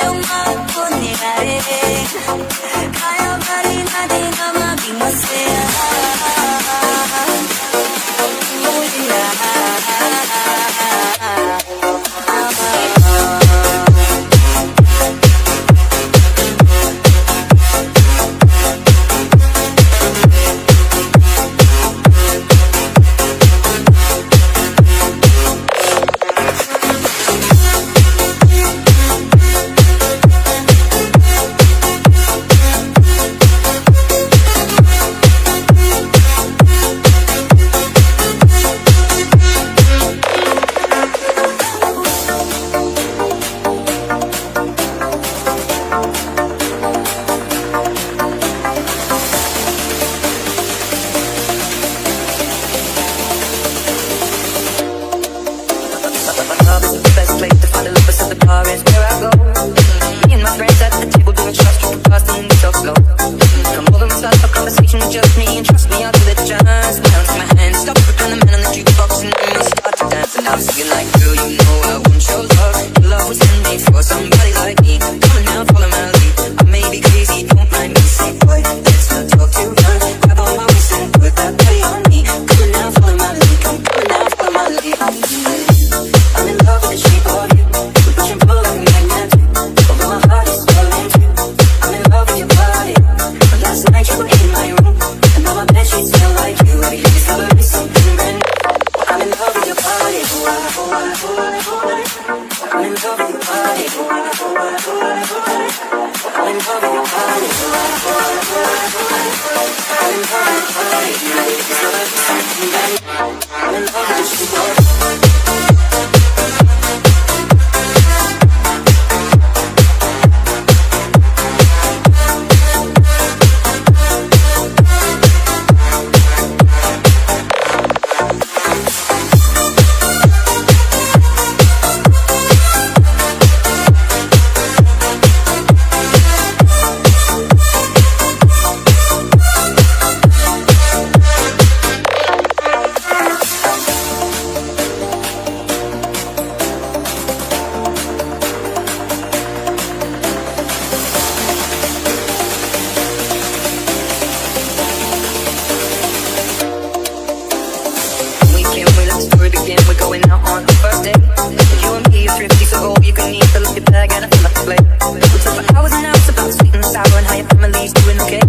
Tayong magkunwari. Kaya pa rin natin na maging masaya. Oh yeah. Club is the best place to find a lover, so the bar is where I go. Me and my friends at the table doing shots, tripping fast, and we talk slow. Come over and start a conversation with just me, and trust me, I'll do it just bounce my hand, stop, put the man on the jukebox, and then we'll start to dance. And I'm singing like, "Girl, you know I want your love. Your love was handmade for somebody like me. Come on now, follow my lead. I may be crazy, don't mind me. Say, boy, let's not talk too much. Grab on my waist and put that body on me. Come on now, follow my lead. Come on now, follow my lead. I'm in love with the shape of you. We push and pull like a magnet do. Although my heart is falling too. I'm in love with your body. But last night you were in my room, and now my bed sheets smell like you. Every day discovering something brand new. I'm in love with your body. I'm in love with your body. I'm in love with your body. I'm in love with your body. Every day discovering something brand new. I'm in love with the shape of you. Weekend, we let the story begin. We're going out on our first date. You and me are thrifty, so go, you can eat the lucky bag and I fill up the plate. We talk for hours and hours about the sweet and sour and how your family's doing okay.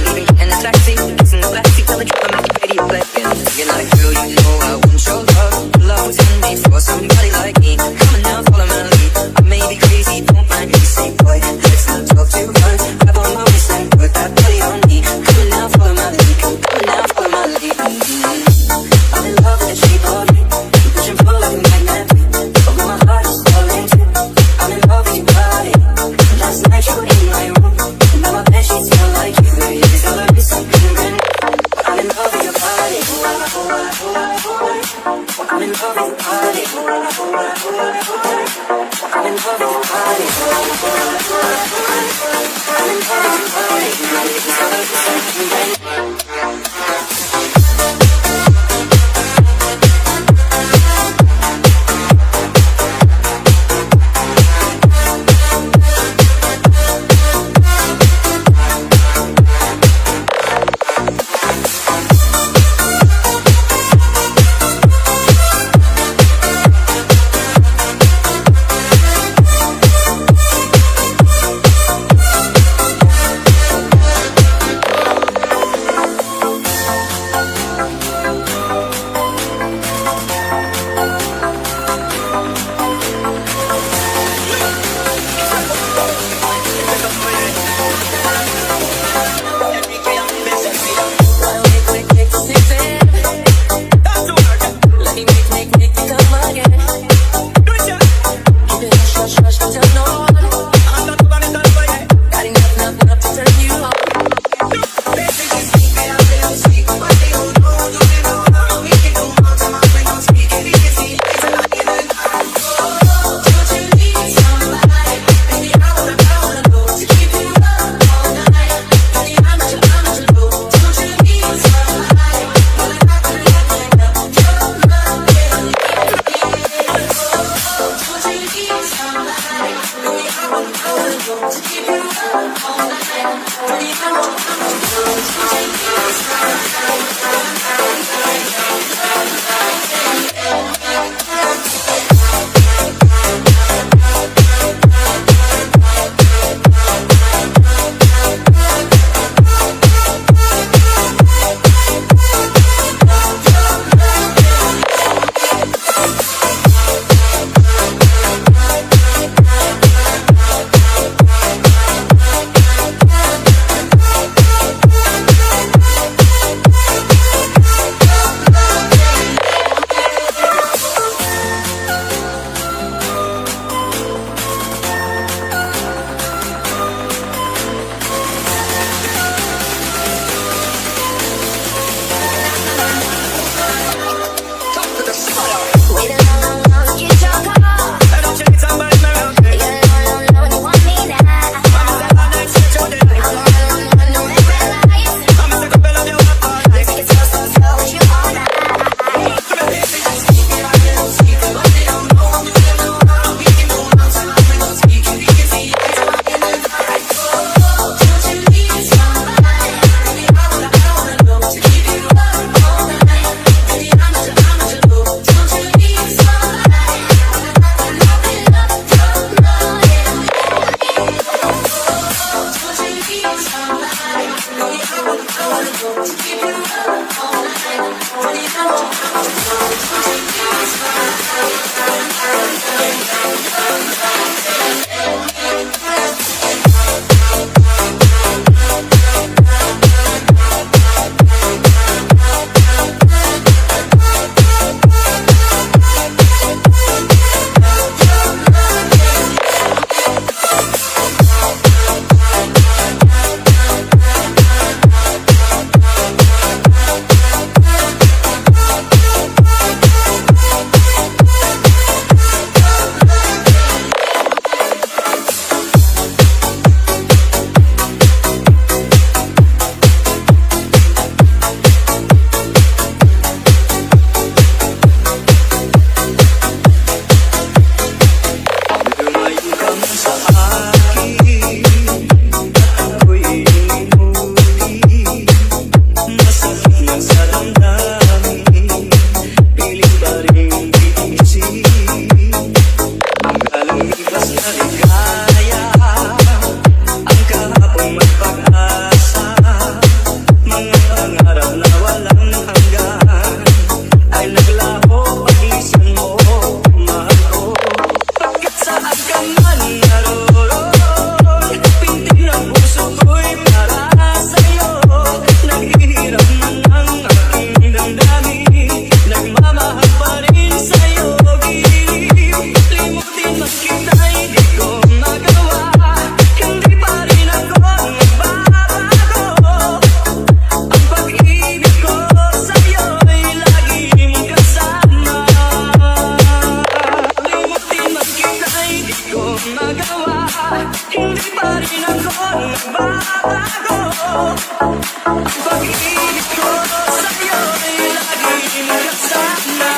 Leaving in a taxi, kissing the backseat, tell the driver make the radio play. And you're like, "Girl, you know I want your love. Your love was handmade for somebody like me. Come on now, follow my lead. I may be crazy, don't mind me. Say, boy, let's not talk too much. Grab on my waist and put that body on me. Come on now, follow my lead. Come on now, follow my lead. I'm in love with the shape of you. We push and pull like a magnet do. Although my heart is falling too. I'm in love with your body. Last night you were in my room, and now my bed sheets smell like you. Every day discovering something brand new. I'm in love with your body. I'm in love with your body. I'm in love with your body. I'm in love with your body. Every day discovering something brand new. Wanna know to keep you up all night. Baby, I know. Don't you leave somebody. Wait a long, long, long, get your car. You're alone, alone, you want me now. I'm on, on, on, no red lights. Let's take it slow, slow, slow with you all night. Don't you need somebody? Baby, I wanna know to keep you up all night. Baby, I'm at your low. Don't you need somebody? I love your loving. Don't you need somebody? Baby, I wanna know to keep you up all night. Baby, I'm at your low. Don't you need somebody? Lumayo ka man sa akin at ako'y iyong limutin, masakit man sa damdamin, pilit pa rin tiisin. Ang lumipas na ligaya, ang kahapon may pag-asa, mga pangarap na walang hanggan ay naglaho paglisan mo, mahal ko. Pagkat saan ka man naroon, pintig ng puso ko'y para sa'yo. Naghihirap man ang aking damdamin, nagmamahal pa rin sa'yo, giliw. Limutin man kita'y di ko magawa, hindi pa rin ako nagbabago. Ang pag-ibig ko sa'yo'y lagi mong kasama. Limutin man kita'y di ko magawa, hindi pa rin ako nagbabago. Ang pag-ibig ko sa'yo'y lagi mong kasama.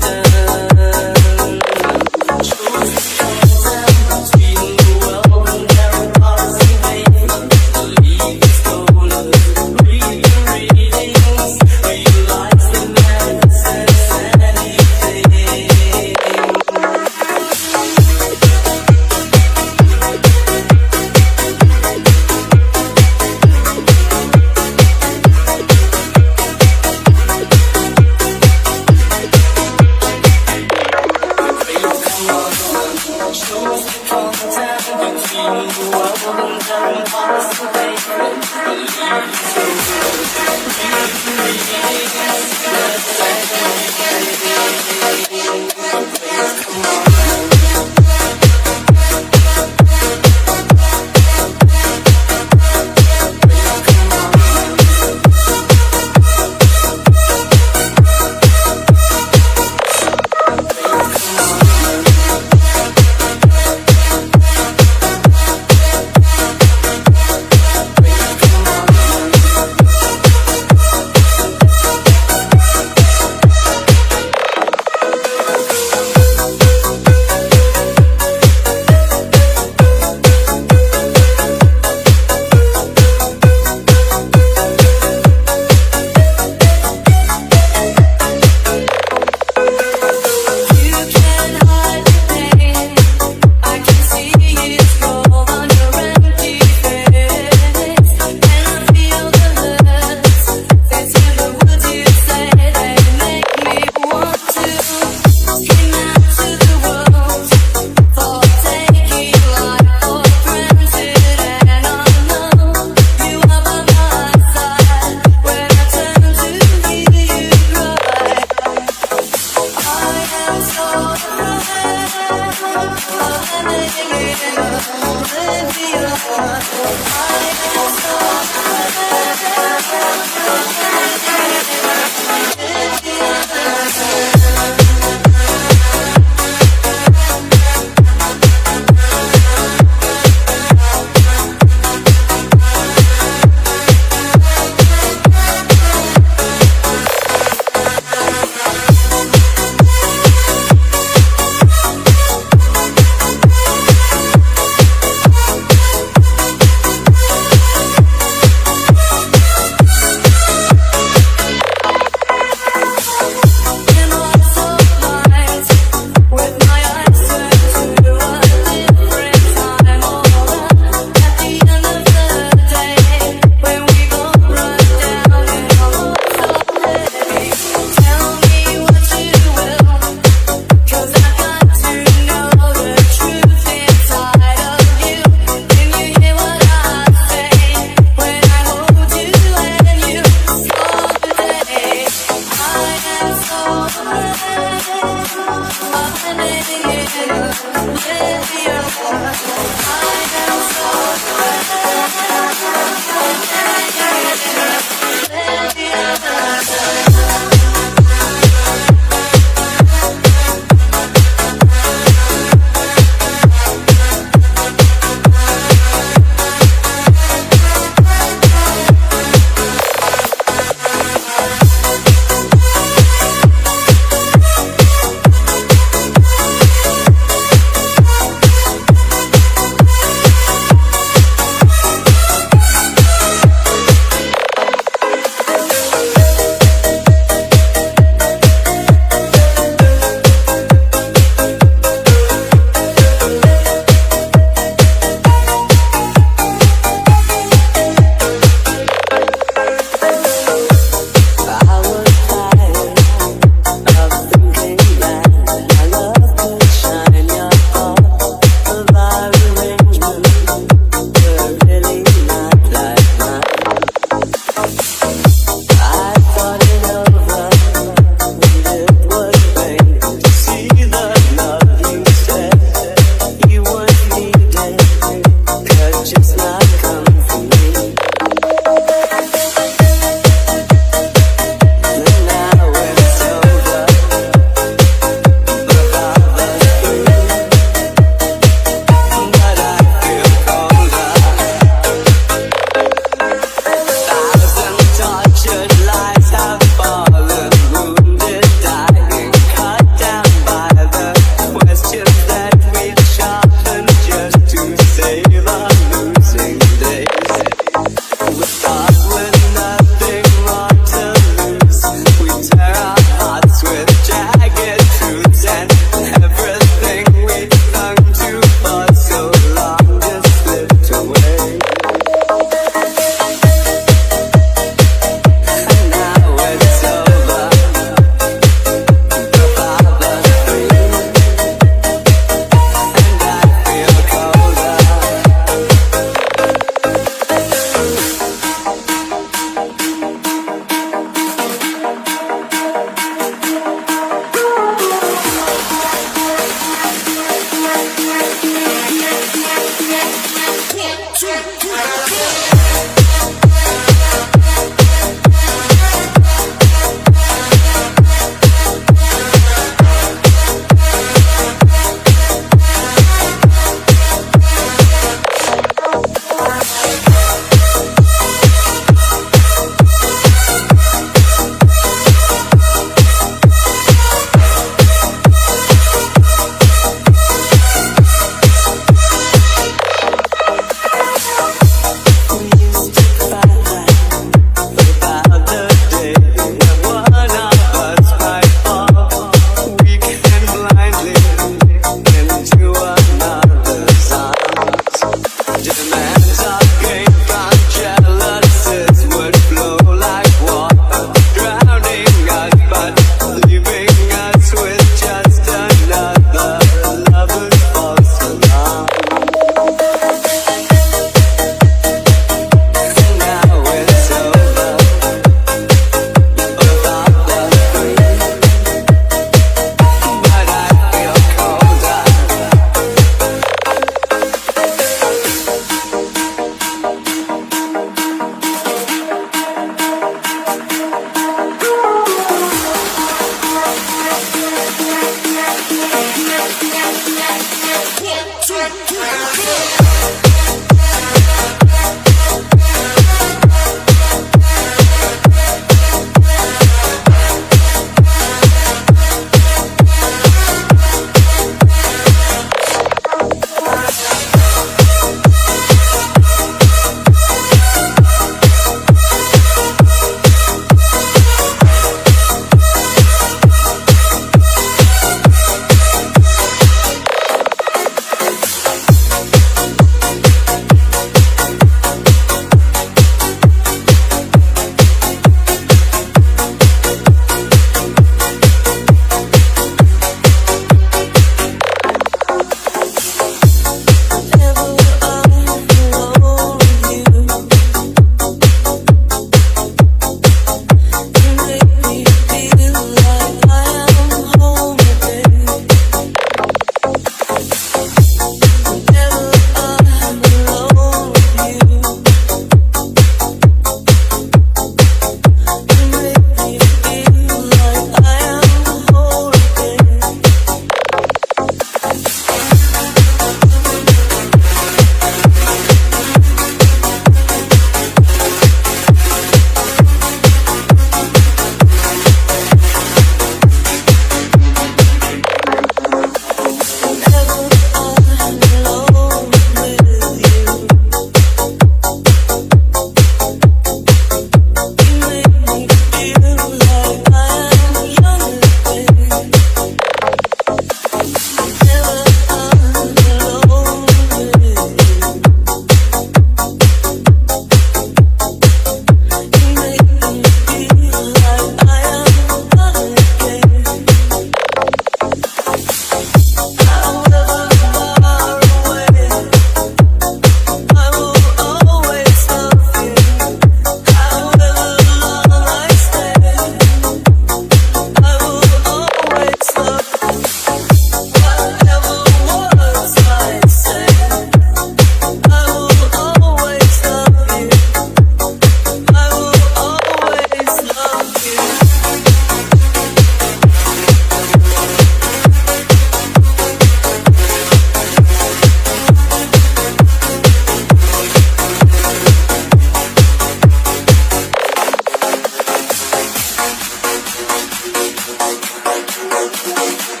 Thank